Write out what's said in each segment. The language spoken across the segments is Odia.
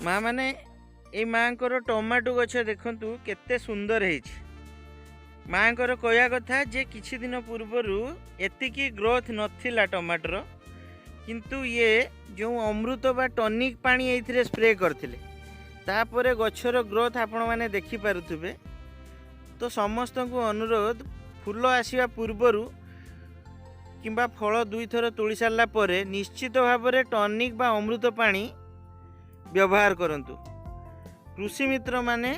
ମା ମାନେ, ଏଇ ମାଆଙ୍କର ଟମାଟୋ ଗଛ ଦେଖନ୍ତୁ କେତେ ସୁନ୍ଦର ହେଇଛି। ମାଆଙ୍କର କହିବା କଥା ଯେ କିଛି ଦିନ ପୂର୍ବରୁ ଏତିକି ଗ୍ରୋଥ୍ ନଥିଲା ଟମାଟୋର, କିନ୍ତୁ ଇଏ ଯେଉଁ ଅମୃତ ବା ଟନିକ୍ ପାଣି ଏଇଥିରେ ସ୍ପ୍ରେ କରିଥିଲେ, ତାପରେ ଗଛର ଗ୍ରୋଥ୍ ଆପଣମାନେ ଦେଖିପାରୁଥିବେ। ତ ସମସ୍ତଙ୍କୁ ଅନୁରୋଧ, ଫୁଲ ଆସିବା ପୂର୍ବରୁ କିମ୍ବା ଫଳ ଦୁଇଥର ତୋଳି ସାରିଲା ପରେ ନିଶ୍ଚିତ ଭାବରେ ଟନିକ୍ ବା ଅମୃତ ପାଣି ବ୍ୟବହାର କରନ୍ତୁ। କୃଷି ମିତ୍ରମାନେ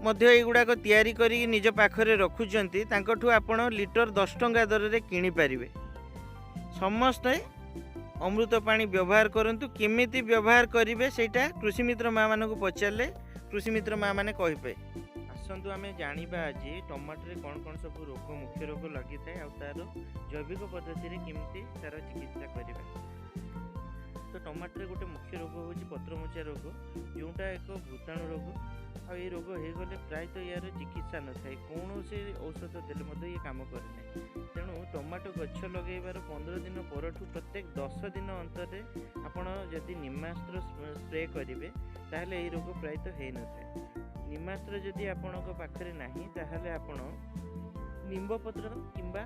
ମଧ୍ୟ ଏଇଗୁଡ଼ାକ ତିଆରି କରିକି ନିଜ ପାଖରେ ରଖୁଛନ୍ତି। ତାଙ୍କଠୁ ଆପଣ ଲିଟର 10 ଟଙ୍କା ଦରରେ କିଣିପାରିବେ। ସମସ୍ତେ ଅମୃତ ପାଣି ବ୍ୟବହାର କରନ୍ତୁ। କେମିତି ବ୍ୟବହାର କରିବେ, ସେଇଟା କୃଷି ମିତ୍ର ମାଆମାନଙ୍କୁ ପଚାରିଲେ କୃଷି ମିତ୍ର ମାଆମାନେ କହିବେ। ଆସନ୍ତୁ ଆମେ ଜାଣିବା ଆଜି ଟମାଟୋରେ କ'ଣ କ'ଣ ସବୁ ରୋଗ, ମୁଖ୍ୟ ରୋଗ ଲାଗିଥାଏ ଆଉ ତା'ର ଜୈବିକ ପଦ୍ଧତିରେ କେମିତି ତା'ର ଚିକିତ୍ସା କରିବା। ତ ଟମାଟୋରେ ଗୋଟେ ମୁଖ୍ୟ ରୋଗ ହେଉଛି ପତ୍ରମୋଚା ରୋଗ, ଯେଉଁଟା ଏକ ଭୂତାଣୁ ରୋଗ। ଆଉ ଏଇ ରୋଗ ହେଇଗଲେ ପ୍ରାୟତଃ ୟାର ଚିକିତ୍ସା ନଥାଏ। କୌଣସି ଔଷଧ ଦେଲେ ମଧ୍ୟ ଇଏ କାମ କରେ ନାହିଁ। ତେଣୁ ଟମାଟୋ ଗଛ ଲଗାଇବାର 15 ଦିନ ପରଠୁ ପ୍ରତ୍ୟେକ 10 ଦିନ ଅନ୍ତରରେ ଆପଣ ଯଦି ନିମାସ୍ତ୍ର ସ୍ପ୍ରେ କରିବେ, ତାହେଲେ ଏଇ ରୋଗ ପ୍ରାୟତଃ ହେଇନଥାଏ। ନିମାସ୍ତ୍ର ଯଦି ଆପଣଙ୍କ ପାଖରେ ନାହିଁ, ତାହେଲେ ଆପଣ ନିମ୍ବ ପତ୍ର କିମ୍ବା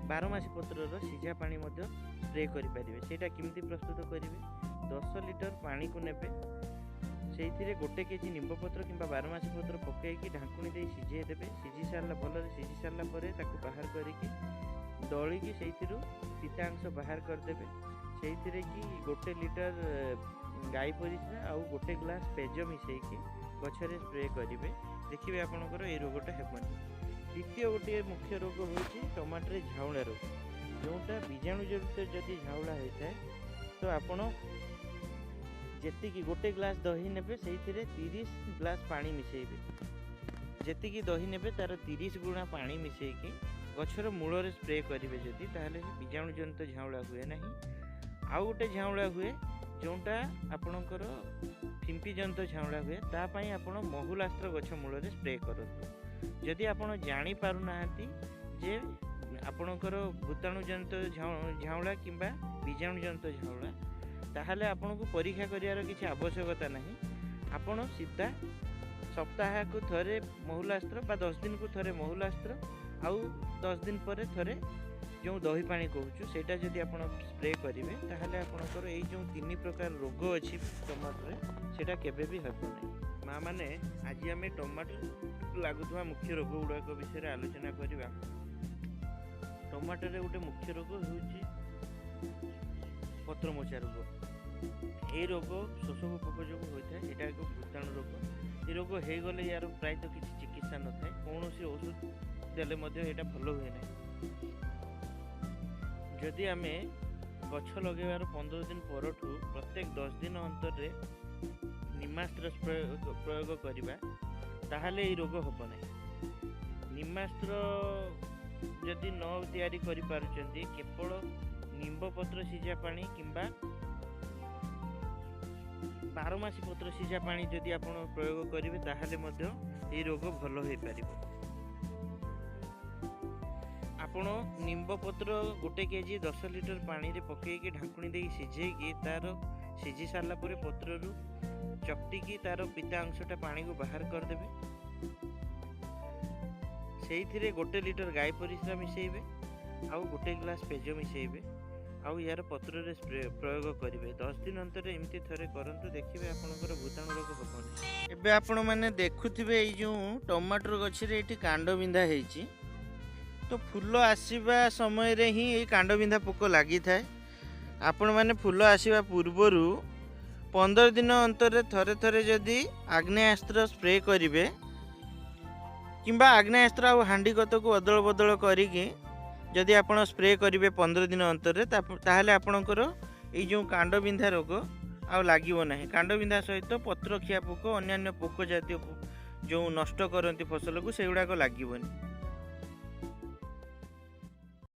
ବାରମାସୀ ପତ୍ରର ସିଝା ପାଣି ମଧ୍ୟ ସ୍ପ୍ରେ କରିପାରିବେ। ସେଇଟା କେମିତି ପ୍ରସ୍ତୁତ କରିବେ? 10 ଲିଟର ପାଣିକୁ ନେବେ, ସେଇଥିରେ 1 କେଜି ନିମ୍ବ ପତ୍ର କିମ୍ବା ବାରମାସୀ ପତ୍ର ପକାଇକି ଢାଙ୍କୁଣୀ ଦେଇ ସିଝେଇ ଦେବେ। ସିଝି ସାରିଲା, ଭଲରେ ସିଝି ସାରିଲା ପରେ ତାକୁ ବାହାର କରିକି ଦଳିକି ସେଇଥିରୁ ପିତା ଅଂଶ ବାହାର କରିଦେବେ। ସେଇଥିରେ କି 1 ଲିଟର ଗାଈ ପରିସ୍ରା ଆଉ 1 ଗ୍ଲାସ୍ ପେଜ ମିଶାଇକି ଗଛରେ ସ୍ପ୍ରେ କରିବେ। ଦେଖିବେ ଆପଣଙ୍କର ଏଇ ରୋଗଟା ହେବନି। ଦ୍ୱିତୀୟ ଗୋଟିଏ ମୁଖ୍ୟ ରୋଗ ହେଉଛି ଟମାଟୋରେ ଝାଉଁଳା ରୋଗ, ଯେଉଁଟା ବୀଜାଣୁ ଜନିତ। ଯଦି ଝାଉଁଳା ହୋଇଥାଏ, ତ ଆପଣ ଯେତିକି 1 ଗ୍ଲାସ୍ ଦହି ନେବେ, ସେଇଥିରେ 30 ଗ୍ଲାସ୍ ପାଣି ମିଶାଇବେ। ଯେତିକି ଦହି ନେବେ, ତା'ର 30 ଗୁଣା ପାଣି ମିଶାଇକି ଗଛର ମୂଳରେ ସ୍ପ୍ରେ କରିବେ ଯଦି, ତାହେଲେ ବୀଜାଣୁ ଜନିତ ଝାଉଁଳା ହୁଏ ନାହିଁ। ଆଉ ଗୋଟେ ଝାଉଁଳା ହୁଏ, ଯେଉଁଟା ଆପଣଙ୍କର ଫିମ୍ପି ଜନିତ ଝାଉଁଳା ହୁଏ। ତା ପାଇଁ ଆପଣ ମହୁଲାସ୍ତ୍ର ଗଛ ମୂଳରେ ସ୍ପ୍ରେ କରନ୍ତୁ। ଯଦି ଆପଣ ଜାଣିପାରୁନାହାନ୍ତି ଯେ ଆପଣଙ୍କର ଭୂତାଣୁ ଜନିତ ଝାଉଁଳା କିମ୍ବା ବୀଜାଣୁ ଜନିତ ଝାଉଁଳା, ତାହେଲେ ଆପଣଙ୍କୁ ପରୀକ୍ଷା କରିବାର କିଛି ଆବଶ୍ୟକତା ନାହିଁ। ଆପଣ ସିଧା ସପ୍ତାହକୁ ଥରେ ମହୁଲାସ୍ତ୍ର ବା 10 ଦିନକୁ ଥରେ ମହୁଲାସ୍ତ୍ର ଆଉ 10 ଦିନ ପରେ ଥରେ ଯେଉଁ ଦହି ପାଣି କହୁଛୁ, ସେଇଟା ଯଦି ଆପଣ ସ୍ପ୍ରେ କରିବେ, ତାହେଲେ ଆପଣଙ୍କର ଏଇ ଯେଉଁ ତିନି ପ୍ରକାର ରୋଗ ଅଛି ଟମାଟୋରେ, ସେଇଟା କେବେ ବି ହେବ ନାହିଁ। ମା ମାନେ, ଆଜି ଆମେ ଟମାଟୋ ଲାଗୁଥିବା ମୁଖ୍ୟ ରୋଗ ଗୁଡ଼ାକ ବିଷୟରେ ଆଲୋଚନା କରିବା। ଟମାଟୋରେ ଗୋଟେ ମୁଖ୍ୟ ରୋଗ ହେଉଛି ପତ୍ରମୋଚା ରୋଗ। ଏଇ ରୋଗ ଶୋଷକ ପୋକ ଯୋଗୁଁ ହୋଇଥାଏ। ଏଇଟା ଏକ ଭୂତାଣୁ ରୋଗ। ଏ ରୋଗ ହେଇଗଲେ ୟାର ପ୍ରାୟତଃ କିଛି ଚିକିତ୍ସା ନଥାଏ। କୌଣସି ଔଷଧ ଦେଲେ ମଧ୍ୟ ଏଇଟା ଭଲ ହୁଏ ନାହିଁ। ଯଦି ଆମେ ଗଛ ଲଗାଇବାର 15 ଦିନ ପରଠୁ ପ୍ରତ୍ୟେକ 10 ଦିନ ଅନ୍ତରରେ ନିମାସ୍ତ୍ର ପ୍ରୟୋଗ କରିବା, ତାହେଲେ ଏଇ ରୋଗ ହେବ ନାହିଁ। ନିମାସ୍ତ୍ର ଯଦି ନ ତିଆରି କରିପାରୁଛନ୍ତି, କେବଳ ନିମ୍ବ ପତ୍ର ସିଝା ପାଣି କିମ୍ବା ବାରମାସୀ ପତ୍ର ସିଝା ପାଣି ଯଦି ଆପଣ ପ୍ରୟୋଗ କରିବେ, ତାହେଲେ ମଧ୍ୟ ଏଇ ରୋଗ ଭଲ ହୋଇପାରିବ। ଆପଣ ନିମ୍ବ ପତ୍ର 1 କେଜି 10 ଲିଟର ପାଣିରେ ପକାଇକି ଢାଙ୍କୁଣୀ ଦେଇ ସିଝେଇକି, ତାର ସିଝି ସାରିଲା ପରେ ପତ୍ରରୁ ଚକଟିକି ତାର ପିତା ଅଂଶଟା ପାଣିକୁ ବାହାର କରିଦେବେ। ସେଇଥିରେ 1 ଲିଟର ଗାଈ ପରିସ୍ରା ମିଶାଇବେ ଆଉ 1 ଗ୍ଲାସ୍ ପେଜ ମିଶାଇବେ ଆଉ ୟାର ପତ୍ରରେ ସ୍ପ୍ରେ ପ୍ରୟୋଗ କରିବେ। 10 ଦିନ ଅନ୍ତରେ ଏମିତି ଥରେ କରନ୍ତୁ, ଦେଖିବେ ଆପଣଙ୍କର ଭୂତାଣୁ ରୋଗ ହେବନି। ଏବେ ଆପଣମାନେ ଦେଖୁଥିବେ, ଏଇ ଯେଉଁ ଟମାଟୋ ଗଛରେ ଏଇଠି କାଣ୍ଡ ବିନ୍ଧା ହେଇଛି। ତ ଫୁଲ ଆସିବା ସମୟରେ ହିଁ ଏଇ କାଣ୍ଡ ବିନ୍ଧା ପୋକ ଲାଗିଥାଏ। ଆପଣମାନେ ଫୁଲ ଆସିବା ପୂର୍ବରୁ 15 ଦିନ ଅନ୍ତରରେ ଥରେ ଥରେ ଯଦି ଆଗ୍ନେୟାସ୍ତ୍ର ସ୍ପ୍ରେ କରିବେ କିମ୍ବା ଆଗ୍ନେୟାସ୍ତ୍ର ଆଉ ହାଣ୍ଡି ଖତକୁ ଅଦଳ ବଦଳ କରିକି ଯଦି ଆପଣ ସ୍ପ୍ରେ କରିବେ 15 ଦିନ ଅନ୍ତରରେ, ତାହେଲେ ଆପଣଙ୍କର ଏଇ ଯେଉଁ କାଣ୍ଡ ବିନ୍ଧା ରୋଗ ଆଉ ଲାଗିବ ନାହିଁ। କାଣ୍ଡ ବିନ୍ଧା ସହିତ ପତ୍ର ଖିଆ ପୋକ, ଅନ୍ୟାନ୍ୟ ପୋକ ଜାତୀୟ ଯେଉଁ ନଷ୍ଟ କରନ୍ତି ଫସଲକୁ, ସେଗୁଡ଼ାକ ଲାଗିବନି।